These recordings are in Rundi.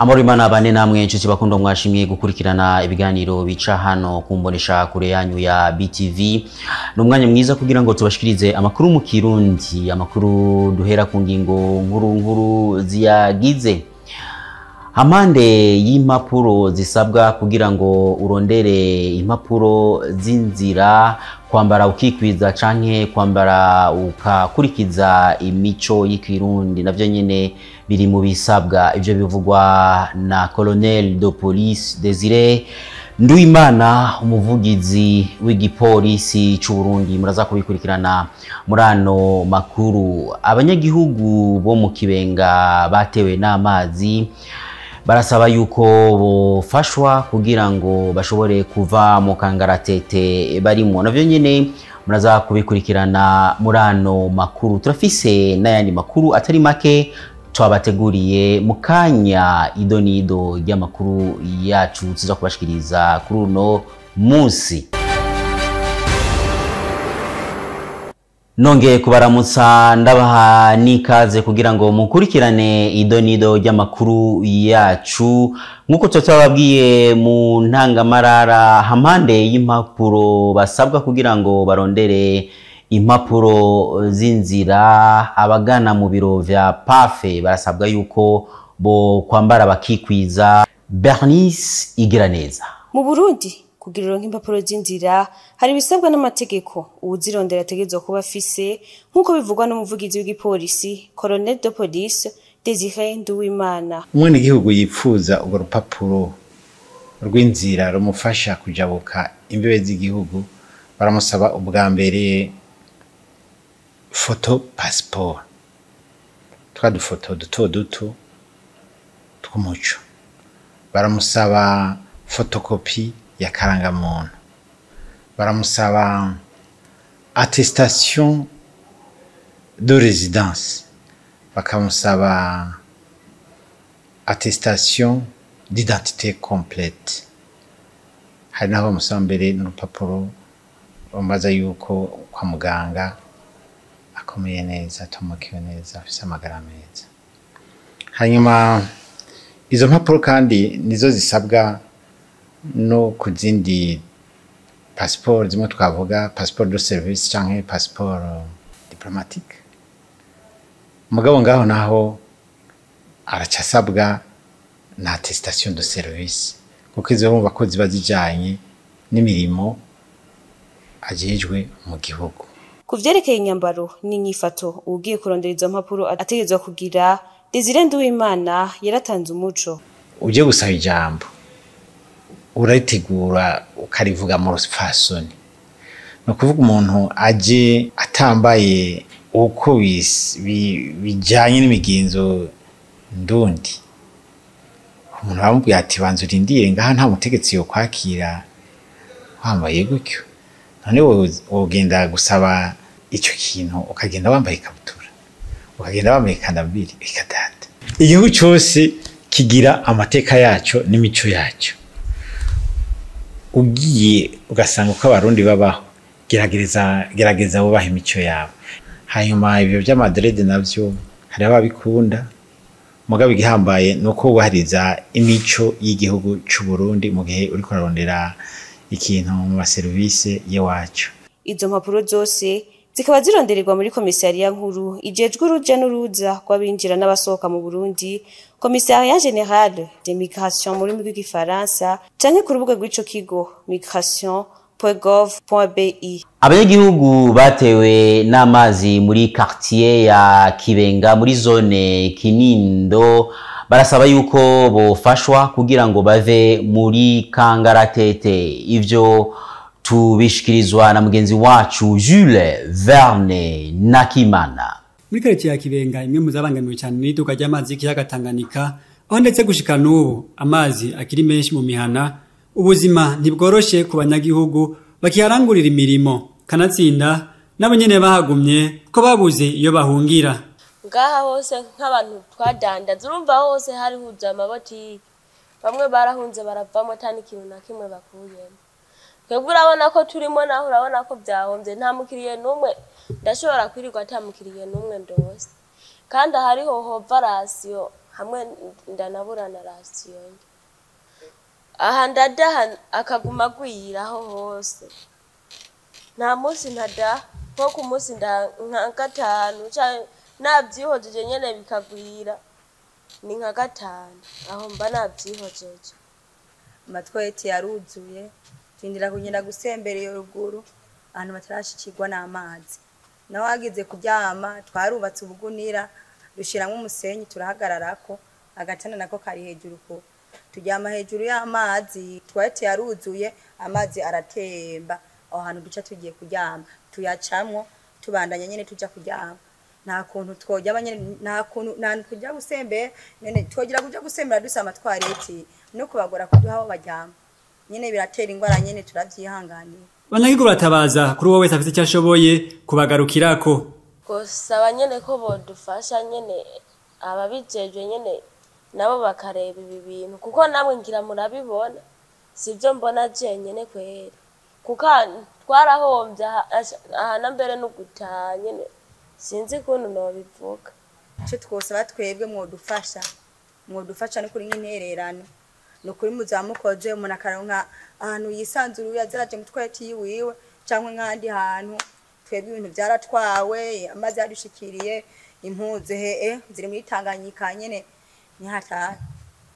Amahoro Imana bane namwe inshuti bakundwa, mwashimye gukurikirana ibiganiro bica hano kumbonesha kure yanyu ya BTV. Ni umwanya mwiza kugira ngo tubashikirize amakuru mu Kirundi, amakuru duhera ku ngingo nkuru nkuru ziyagize. Amande y'impapuro zisabwa kugira ngo urondere impapuro z'inzira, kwambara ukikwiza canke kwambara ukakurikiza imico y'ikirundi navyo nyene biri mu bisabwa. Ivyo bivugwa na Colonel de Police Desire Nduwimana, umuvugizi w'igipolisi c'u Burundi. Muraza kubikurikirana muri ano makuru. Abanyagihugu bo mu Kibenga batewe n'amazi barasaba yuko bofashwa kugira ngo bashobore kuva mu kangaratete barimo, navyo nyene muraza kubikurikirana muri ano makuru. Turafise n'ayandi makuru atari make twabateguriye mu kanya, idonido ry'amakuru yacu tuza kubashikiriza kuri uno munsi. Nongeye kubaramutsa, ndabaha n'ikaze kugira ngo mukurikirane idonido ry'amakuru yacu. Nk'uko tuba twababwiye mu ntangamarara, hampande y'impapuro basabwa kugira ngo barondere impapuro z'inzira, abagana mu biro vya PAFE barasabwa yuko bo kwambara bakikwiza. Bernice Igiraneza. Mu Burundi, kugira uronke impapuro z'inzira hari ibisabwa n'amategeko uwuzirondera ategerezwa kuba afise, nk'uko bivugwa n'umuvugizi w'igipolisi, Colonel de Police Desire Nduwimana. Umwenegihugu yipfuza urwo rupapuro rw'inzira rumufasha kujabuka imbibe z'igihugu, baramusaba ubwa mbere photo passeport, twa dufoto duto duto tw'umuco, baramusaba photocopie ya karangamuntu, baramusaba attestation de résidence, bakamusaba attestation d'identité complète. Hari naho bamusaba mbere n'urupapuro bambaza yuko kwa muganga akomeye neza, atomokewe neza, afise amagara meza. Hanyuma izo mpapuro kandi nizo zisabwa no ku zindi passeport zimwe twavuga, passeport de service canke passeport diplomatique. Mugabo ngaho naho araca asabwa na attestation de service, kuko izo urumva ko ziba zijanye n'imirimo ajejwe mu gihugu. Ku vyerekeye inyambaro n'inyifato uwugiye kurondera izo mpapuro ategerezwa kugira, Desire Nduwimana yaratanze umuco. Uje gusaba ijambo, uraritegura, ukarivuga mu rupfasoni. Ni ukuvuga umuntu aje atambaye uko bijanye n'imigenzo ndundi, umuntu aramubwira ati: "Banza urindire ngaha, nta mutegetsi yokwakira wambaye gutyo." None wogenda gusaba ico kintu ukagenda wambaye ikabutura, ukagenda wambaye ikandambiri? Ikadata. Igihugu cose kigira amateka yaco n'imico yaco. Ugiye ugasanga uko Abarundi babaho, gerageza, gerageza wubaha imico yabo. Hanyuma ibyo by'amadreads navyo hari ababikunda, mugabo igihambaye ni uko wubahiriza imico y'igihugu c'u Burundi mu gihe uriko urarondera ikintu mu maserivisi y'iwacu. Izo mpapuro zose zikaba zirondererwa muri komisariya nkuru ijejwe uruja n'uruza rw'abinjira n'abasohoka mu Burundi, Commissariat Général des Migrations mu rurimi rw'igifaransa, canke ku rubuga rw'ico kigo, migration.gov.bi. Abanyagihugu batewe n'amazi muri quartier ya Kibenga muri zone Kinindo barasaba yuko bofashwa kugira ngo bave muri kangaratete. Ivyo tubishikirizwa na mugenzi wacu Jules Verne Nakimana. Muri quartier ya Kibenga, imwe mu zabangamiwe cyane n'iduka ry'amazi y'ikiyaga Tanganyika, aho ndetse gushika n'ubu amazi akiri menshi mu mihana, ubuzima ntibworoshe ku banyagihugu bakiharangurira imirimo. Kanatsinda nabo nyene bahagumye ko babuze iyo bahungira. Ngaha hose nk'abantu twadandaza, urumva hose hari huzuye amabotiki. Bamwe barahunze, baravamo ata n'ikintu na kimwe bakuyemo. Twebwe urabona ko turimo, naho urabona ko byahombye, nta mukiriye n'umwe. Ndashobora kwirirwa ata mukiriye n'umwe ndose, kandi ahariho hova ration. Hamwe ndanabura na rasiyo. Aha ndadaha akaguma agwiraho hose. Nta munsi ntadaha, nko ku munsi nka gatanu nabyihojeje nyene bikagwira. Ni nka gatanu aho mba nabyihojeje. Amatwete yaruzuye, tindira kugenda gusembera iyo ruguru ahantu batarashikirwa n'amazi. Naho hageze kuryama twarubatse ubugunira dushiramwo umusenyi turahagararako, agatanda nako kari hejuru ko turyama hejuru y'amazi. Twete yaruzuye, amazi aratemba aho hantu duca tugiye kuryama, tuyacamwo tubandanya nyene tuja kuryama. Nta kuntu tworyama nyene, nta kuntu nta kujya gusembera nene twogira kuja gusembera dusama twareti no kubagora kuduha aho baryama nyene biratera ingwara nyene turavyihanganiye. Abanyagihugu baratabaza kuri uwo wese afite icyo ashoboye kubagarukirako. Gusaba nyene ko bodufasha nyene ababijejwe nyene nabo bakareba ibi bintu, kuko namwe ngira murabibona, sivyo mbona jenyene kweri, kuko twarahombye aha na mbere no gutaha nyene sinzi ukuntu nobivuga. Ico twosaba twebwe mwodufasha no kuri nk'intererano, ni ukuri muzamukoze umuntu akaronka ahantu yisanzuruye azaraje mu tweti yiwiwe canke nk'ahandi hantu. Twebwe ibintu vyaratwawe, amazi yadushikiriye, impuzu hehe ziri muri Tanganyika nyene nihatahe.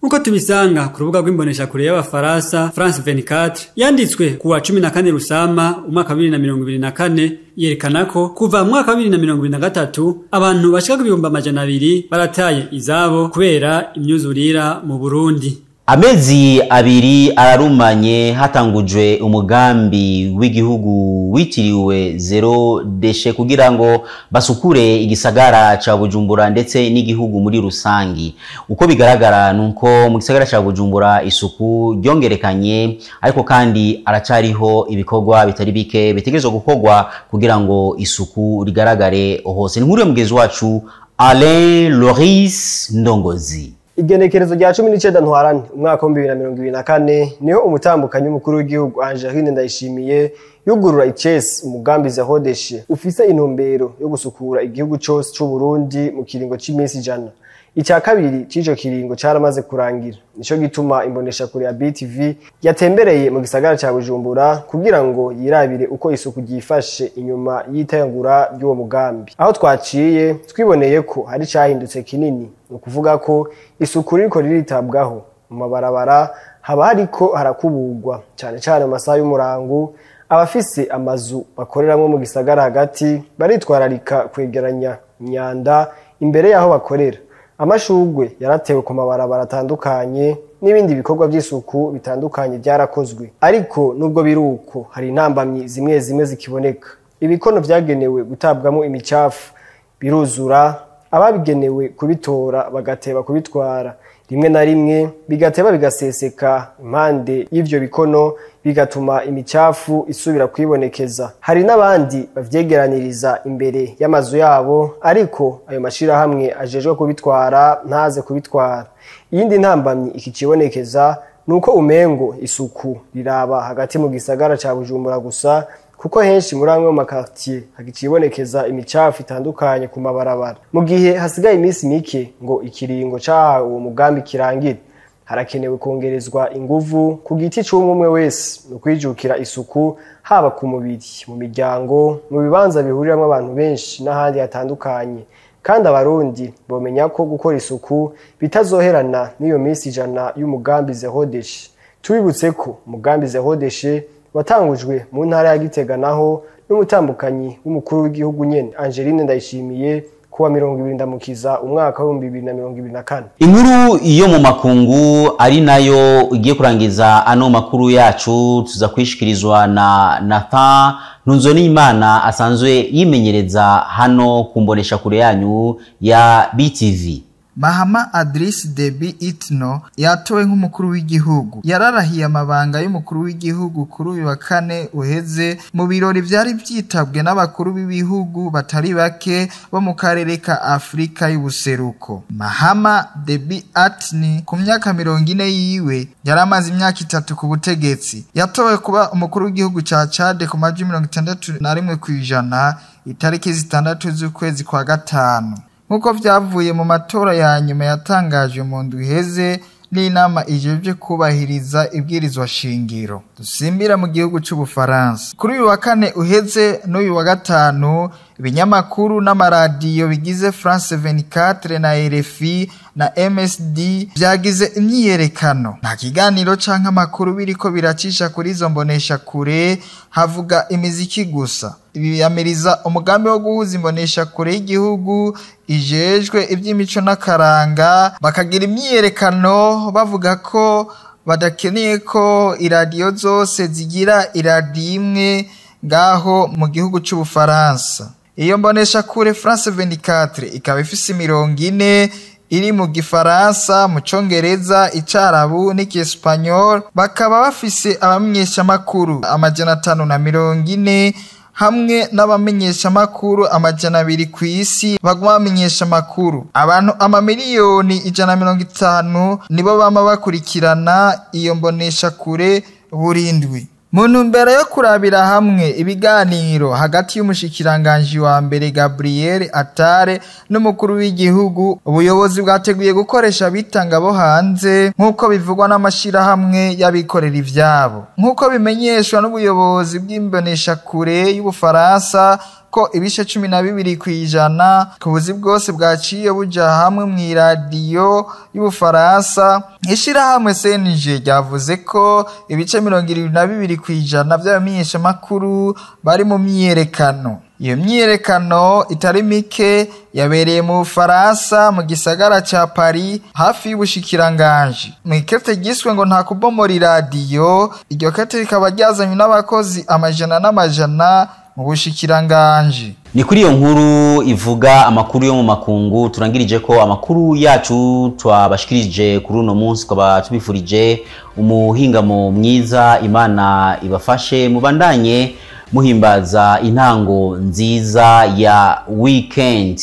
Uko tubisanga ku rubuga rw'imboneshakure y'Abafaransa France 24 yanditswe kuwa 14 Rusama umwaka 2024 yerekana ko kuva mu mwaka 2023 abantu bashika ku 200,000 barataye izabo kubera imyuzurira mu Burundi. Amezi abiri ararumanye hatangujwe umugambi w'igihugu witiriwe Zero Deshe kugira ngo basukure igisagara ca Bujumbura ndetse n'igihugu muri rusangi. Uko bigaragara nuko mu gisagara ca Bujumbura isuku ryongerekanye, ariko kandi aracariho ibikorwa bitari bike bitegerezwa gukorwa kugira ngo isuku rigaragare hose. Inkuru ya mugenzi wacu Alain Loris Ndongozi. Igenekerezo rya 19 Ntwarante umwaka wa 2024 niho umutambukanyi w'umukuru w'igihugu Angeline Ndayishimiye yugurura icesi umugambi Zero Deshe ufise intumbero yo gusukura igihugu cose c'u Burundi mu kiringo c'iminsi 100. Icya kabiri c'ico kiringo caramaze kurangira, nico gituma imboneshakure ya BTV yatembereye mu gisagara ca Bujumbura kugira ngo yirabire uko isuku ryifashe inyuma y'itangura ry'uwo mugambi. Aho twaciye twiboneye ko hari cahindutse kinini, ni ukuvuga ko isuku ririko riritabwaho mu mabarabara, haba hariko harakubugwa cane cane mu masaha y'umurango. Abafise amazu bakoreramwo mu gisagara hagati baritwararika kwegeranya imyanda imbere y'aho bakorera. Amashugwe yaratewe ku mabarabara atandukanye n'ibindi bikorwa by'isuku bitandukanye byarakozwe, ariko nubwo biruko hari intambamyi zimwe zimwe zikiboneka. Ibikono vyagenewe gutabwamo imicafu biruzura, ababigenewe kubitora bagateba kubitwara, rimwe na rimwe bigateba bigaseseka impande y'ivyo bikono, bigatuma imicafu isubira kwibonekeza. Hari n'abandi bavyegeraniriza imbere y'amazu yabo, ariko ayo mashirahamwe ajejwe kubitwara ntaze kubitwara. Iyindi ntambamyi ikicibonekeza nuko umengo isuku riraba hagati mu gisagara ca Bujumbura gusa, kuko henshi muri amwe mu makartier hagicibonekeza imicafu itandukanye ku mabarabara. Mu gihe hasigaye iminsi mike ngo ikiringo cahawe uwo mugambi kirangire, harakenewe kongerezwa inguvu ku giti c'umwe wese mu kwijukira isuku, haba ku mubiri, mu miryango, mu bibanza bihuriramwo abantu benshi n'ahandi hatandukanye. Kandi abarundi bomenya ko gukora isuku bitazoherana n'iyo minsi 100 y'umugambi Zero Deshe. Tubibutse ko umugambi Zero Deshe watangujwe mu ntara ya Gitega naho n'umutambukanyi w'umukuru w'igihugu nyene Angeline Ndayishimiye kuwa 20 Ndamukiza umwaka wa 2024. Inkuru iyo mu makungu ari nayo igiye kurangiza ano makuru yacu, tuza kwishikirizwa na Nathan Ntunzonimana asanzwe yimenyereza hano kumbonesha kure yanyu ya BTV. Mahama Adris Deby Itno yatowe nk'umukuru w'igihugu. Yararahiye amabanga y'umukuru w'igihugu kuri uyu wa kane uheze mu birori vyari vyitabwe n'abakuru b'ibihugu batari bake bo mu karere ka Afrika y'ubuseruko. Mahama Deby Itno ku myaka 40 yiwe yaramaze imyaka 3 ku butegetsi. Yatowe kuba umukuru w'igihugu ca Chad ku majwi 61% itariki 6 z'ukwezi kwa gatanu. Nk'uko vyavuye mu matora ya nyuma yatangajwe mu ndwi iheze n'inama ijejwe kubahiriza ibwirizwa shingiro. Dusimbira mu gihugu c'Ubufaransa. Kuri uyu wa kane uheze n'uyu wa gatanu, ibinyamakuru n'amaradiyo bigize France 24 na RFI na MSD vyagize imyiyerekano. Nta kiganiro canke amakuru biriko biracisha kuri izo mbonesha kure, havuga imiziki gusa. Biyamiriza umugambi wo guhuza imbonesha kure y'igihugu ijejwe iby'imico n'akaranga, bakagira imyiyerekano bavuga ko badakeneye ko iradiyo zose zigira iradiyo imwe ngaho mu gihugu c'Ubufaransa. Iyo mbonesha kure France 24 ikaba ifise imirongo ine iri mu Gifaransa, mu Congereza, Icarabu n'Ikiespanyol. Bakaba bafise abamenyeshamakuru 540 hamwe n'abamenyeshamakuru 200 kw'isi baguma bamenyesha amakuru. Abantu 150,000,000 nibo bama bakurikirana iyo mbonesha kure burindwi. Mu ntumbero yo kurabira hamwe ibiganiro hagati y'umushikiranganji wa mbere Gabriel Attal n'umukuru w'igihugu, ubuyobozi bwateguye gukoresha abitanga bo hanze nk'uko bivugwa n'amashirahamwe y'abikorera ivyabo. Nk'uko bimenyeshwa n'ubuyobozi bw'imboneshakure y'Ubufaransa ko ibice 12% ku buzi bwose bwaciye buja hamwe mw'iradiyo y'Ubufaransa. Ishirahamwe CNG ryavuze ko ibice 72% vy'abamenyeshamakuru bari mu myiyerekano. Iyo myiyerekano itari mike yabereye mu Bufaransa mu gisagara ca Paris hafi y'ubushikiranganji. Mw'ikete ryiswe ngo nta kubomora iradiyo, iryo kete rikaba ryazanywe n'abakozi amajana n'amajana mu bushikiranganji. Ni kuri iyo nkuru ivuga amakuru yo mu makungu turangirije ko amakuru yacu twabashikirije kuri uno munsi, twaba tubifurije umuhingamo mwiza, Imana ibafashe mubandanye muhimbaza intango nziza ya weekend.